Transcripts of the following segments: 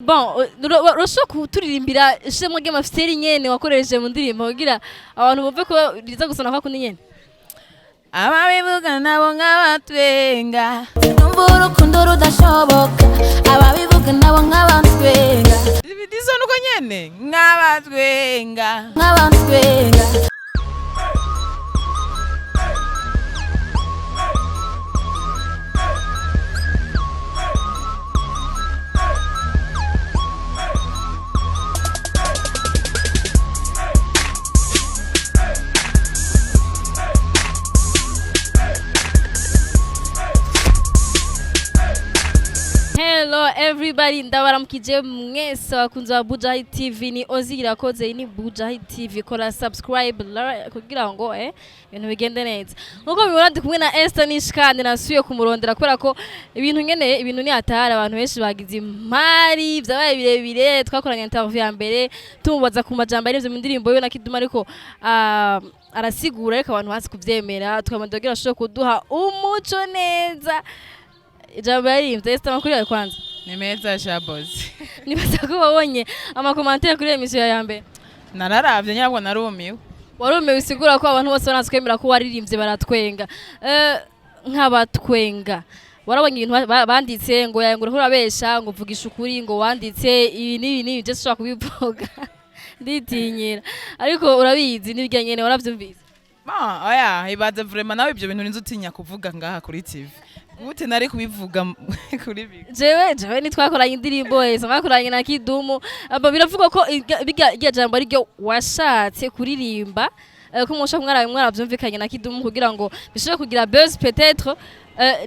Bon, urashobora kuturirimbira ishimwe ry'amafiseri nyene wakoresheje mu ndirimbo kugira abantu bumve ko riza gusona kwa kundi nyene? Ababivuga nabo nk'abatwenga. Numva urukundo rudashoboka, ababivuga nabo nk'abantwenga. Ibidizo nuko nyene nk'abatwenga. Nk'abantwenga. Hello everybody, ndabaramukije mwese abakunzi ba Bujahi TV. Ni Ozi Irakoze, iyi ni Bujahi TV. Kora subscribe kugira ngo ibintu bigende neza. Nkuko mubibona, ndi kumwe na Esther Nish kandi nasubiye kumurondera kubera ko ibintu nkeneye, ibintu ni atari abantu benshi bagize imari vyabaye birebire. Twakoranye interview ya mbere tumubaza ku majambo yarivye mu ndirimbo yiwe na Kidum, ariko arasigura, ariko abantu hasi kuvyemera. Tukamubwira kugira ashobore kuduha umuco neza ijambo yaririmbye. Esther, amakuru yawe kwanza? Ni meza, shabozi. Nibaza ko wabonye ama commentaires kuri émission ya mbere. Nararavye, nyabwo narumiwe. Warumiwe, bisigura ko abantu bose barazi kwemera ko waririmbye baratwenga. Nk'abatwenga warabonye ibintu banditse ngo ngo uriko urabesha, ngo uvugisha ukuri, ngo wanditse ibi n'ibi n'ibi. Je sinshobora kubivuga, nditinyira, ariko urabizi n'ibirya nyene waravyumvise. Bon, oya, ibaze vraiment nawe ibyo bintu ninzi utinya kuvuga ngaha kuri TV. Gute nari kubivuga kuri bigo? Jewe nitwakoranye indirimbo ese mwakoranye na Kidumu. Aba biravugwa ko irya jambo ari ryo washatse kuririmba, ko musha mwaravyumvikanye na Kidumu kugira ngo bishobore kugira buzz peut-être.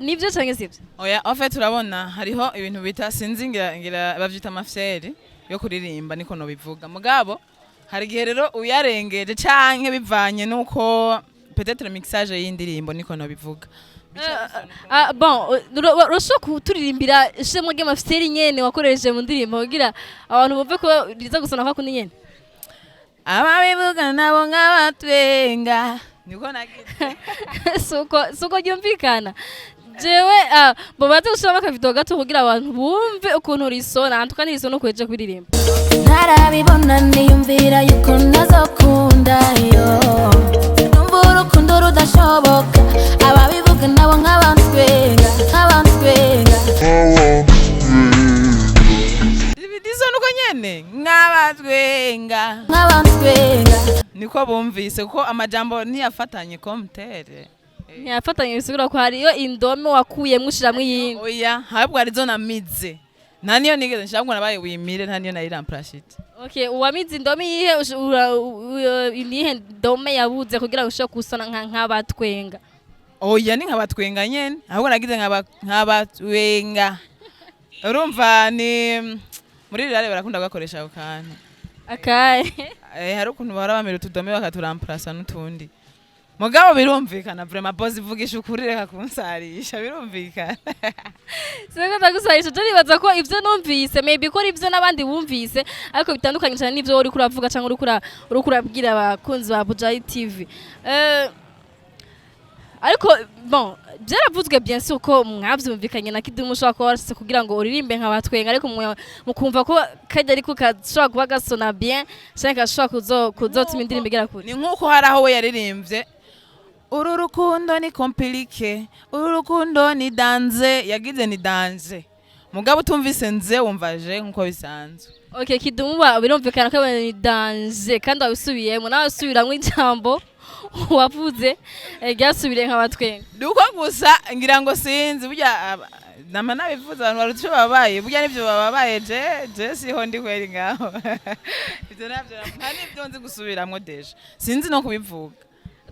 Nivyo canke sivyo? Oya, en fait urabona hariho ibintu bita, sinzi, ngira bavyita amafyeri yo kuririmba, niko no bivuga. Mugabo hari igihe rero uyarengeje canke bivanye nuko peut-être mixage y'indirimbo, niko no bivuga. Bon, urashobora kuturirimbira ishimwe ry'amafiseri nyene wakoresheje mu ndirimbo kugira abantu bumve ko riza gusona kwa kundi nyene? Ababivuga nabo nk'abatwenga, niko nagize. Suko ryumvikana. Jewe bo baze gushiramo aka vidéo gato kugira abantu bumve ukuntu risona antuka nirisona ukweje kuririmba. Ntarabibona niyumvira yuko ntazokunda yo. Numva urukundo rudashoboka, ababivuga nabo nk'abantwenga, nk'abantwenga. Ibidizo nuko nyene nk'abatwenga. Nk'abantwenga. Niko bumvise ko amajambo ntiyafatanye komtere. Ntiyafatanye, bisigura ko hariyo indome wakuyemwo ushiramwo iyindi. Oya, ahubwo arizo namize, nta niyo nigeze nshira ngo nabaye wimire, nta niyo nayirampurashite. Okay, uwamize indome iyihe? Niyihe ndome yabuze kugira ngo ushobore gusona nk'abatwenga? Oya, ni nkabatwenga nyene, ahubwo nagize nkabatwenga. Urumva ni muri rirare barakunda kugakoresha ako kantu. Akahe? Hari ukuntu bahora bamira utudome bakaturamplasa n'utundi, mugabo birumvikana vraiment. Boss, ivugisha ukuri, reka kunsarisha, birumvikana. Siko ndagusarisha, je nibaza ko ivyo numvise maybe ko ari ivyo n'abandi bumvise, ariko bitandukanye cyane n'ivyo uriko uravuga cyangwa uriko urabwira abakunzi ba Bujayi TV. Ariko bon, byaravuzwe bien sûr ko mwavyumvikanye na Kidumu, ushobora kuba warashitse kugira ngo uririmbe nka batwenga, ariko mukumva ko kajya ariko kashobora kuba gasona bien canke gashobora kuzotuma indirimbo igera kure. Ni nk'uko hari aho we yaririmbye "uru rukundo ni compliqué, uru rukundo ni danger", yagize "ni danger", mugabo utumvise nze wumva je nk'uko bisanzwe. Okay, Kidumu birumvikana ko ni danger kandi wabisubiyemo, nawe usubiramwo ijambo wavuze, ryasubiriye nka batwenga. Ni uko gusa ngira ngo sinzi burya nama nabivuze, abantu baruta ico babaye, burya nivyo bababaye. Je siho ndi kweri ngaho, ivyo navyo nta nivyo nzi gusubiramwo, déjà sinzi no kubivuga.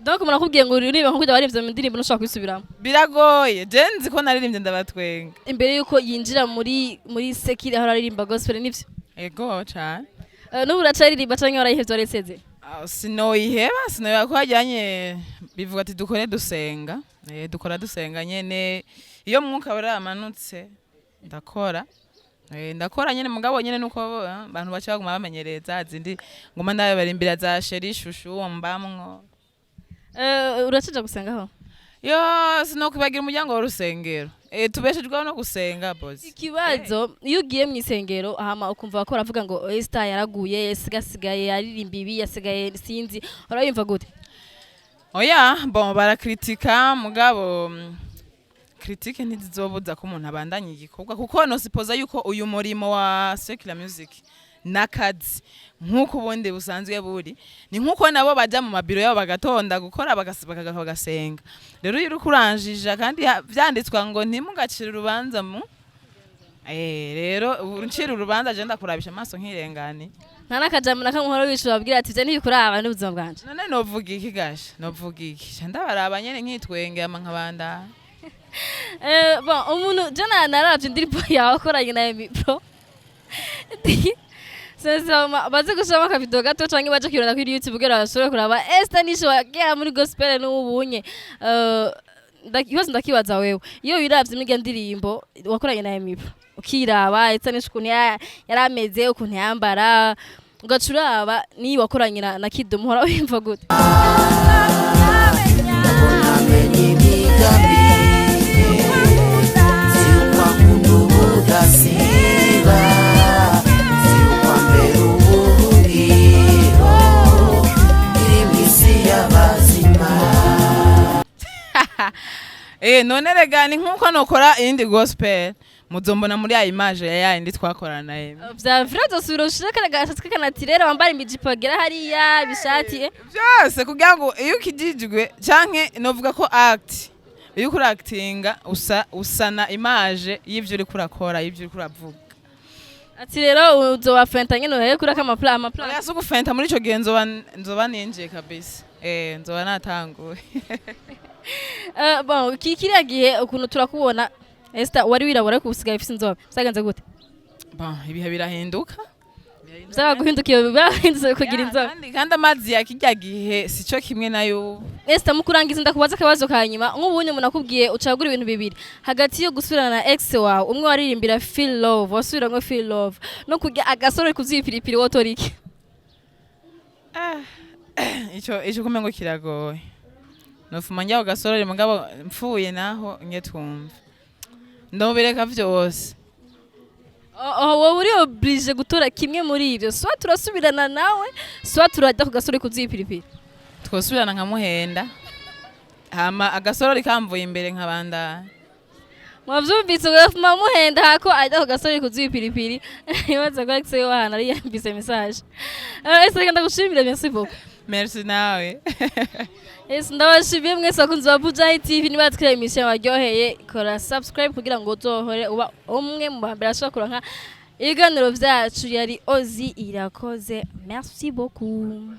Donc umuntu akubwiye ngo uririmbe nko kujya waririmbye mu ndirimbo, ntushobora kubisubiramo? Biragoye. Je nzi ko naririmbye ndabatwenga. Imbere yuko yinjira muri séculaire aho aririmba gospel, nivyo? Ego cane. N'ubu uracaririmba canke warayihevye, wareseze? Ah, sinoyiheba, sinoyiheba ko hajyanye bivuga ati dukore dusenga. Dukora dusenga nyene, iyo mwuka wera yamanutse ndakora. Ndakora nyene, mugabo nyene nuko abantu baca baguma bamenyereza zindi nguma ndabarimbira za chéri chouchou mbamwo. Uracaja gusengaho? Yo, sinokwibagira umuryango w'urusengero. Tubeshejweho no gusenga, boss. Ikibazo, iyo ugiye mu isengero hama ukumva ko baravuga ngo Esther yaraguye, yasigaye aririmba ibi, yasigaye sinzi, urayumva gute? Oya, bon, barakritika, mugabo critique ntizizobuza ko umuntu abandanya igikorwa, kuko no sipoza yuko uyu murimo wa secular music n'akazi nk'uko ubundi busanzwe buri, ni nk'uko nabo baja mu mabiro yabo bagatonda gukora, bagasenga. Rero iyo uriko uranjija kandi vyanditswa ngo ntimugacire urubanza mu rero uncira urubanza, je ndakurabisha amaso nkirengani. Nta n'akajambo na kamwe uhora wishura babwira ati ivyo ntibikuraba n'ubuzima bwanje? None novuga iki gasha? Novuga iki? Ca ndabaraba nyene nkitwenge, ama nkabanda. Bon, umuntu je naravye indirimbo yawe wakoranye na Emi Pro. Sasa baze gushiramo akavideo gato canke baje kwirondera kuri YouTube kugira bashobore kuraba Esther Nisho wagera muri gospel n'ubunye. Ikibazo ndakibaza wewe: iyo wiravye muri iyo ndirimbo wakoranye na Emi Pro, ukiraba Esther Nisho ukuntu yari ameze, ukuntu yambara, ugaca uraba niyo wakoranye na Kidum, uhora wiyumva gute? Namenye imigambi z'ukwakunda ubudasiba, z'ukwambera ubuhungiro iri mw'isi y'abazima. None rega ni nkuko nokora iyindi gospel, muzombona muri ya image ya yindi twakorana na Emi. Vya vrai, uzosubira ushire kare gashatsi k'akanatirere, wambara imijipo agera hariya, ibishati? Byose kugira ngo iyo ukijijwe, canke novuga ko act, iyo uriko urakitinga usa usana image y'ivyo uriko urakora, y'ivyo uriko uravuga. Ati rero uzobafenta nyene uhere kuri aka amapla. Oya, si ugufenta, muri ico gihe nzoba ninjiye kabisa, nzoba natanguye. Bon, kiriya gihe ukuntu turakubona Esther wari wirabura ariko usigaye ufise inzobe, vyagenze gute? Bon, ibihe birahinduka. Vyaraguhindukiye, byarahindutse kugira inzobe? Kandi amazi ya kirya gihe sico kimwe nayo. Esther, mu kurangiza ndakubaza akabazo ka nyuma. Nk'ubunye umuntu akubwiye ucagura ibintu bibiri hagati yo gusubirana na ex wawe umwe waririmbira Feel Love, wasubiramwo Feel Love, no kurya agasore kuzuye ipiripiri, wotora iki? Ico kumengo kiragoye. Nofuma njya kugasorori, mugabo mpfuye naho nge twumve ndobireka vyose. Oh, wowe uri obligé gutora kimwe muri ivyo: soit turasubirana nawe, soit turajya ku gasore kuzuye ipiripiri. Twosubirana nkamuhenda, hama agasorori kamvuye imbere nkabandanya. Mwavyumvise, ugafuma muhenda hako ajya ku gasore kuzuye ipiripiri. Ibaza ko ex we ahantu ari yambise message. Ese reka ndagushimire, merci beaucoup. Merci nawe. Yes, ndabashimiye mwese bakunzi ba Bujayi TV. Niba twira émission baryoheye, kora subscribe kugira ngo uzohore uba umwe mu bambere ashobora kuronka ibiganiro vyacu. Yari Ozi Irakoze, merci beaucoup.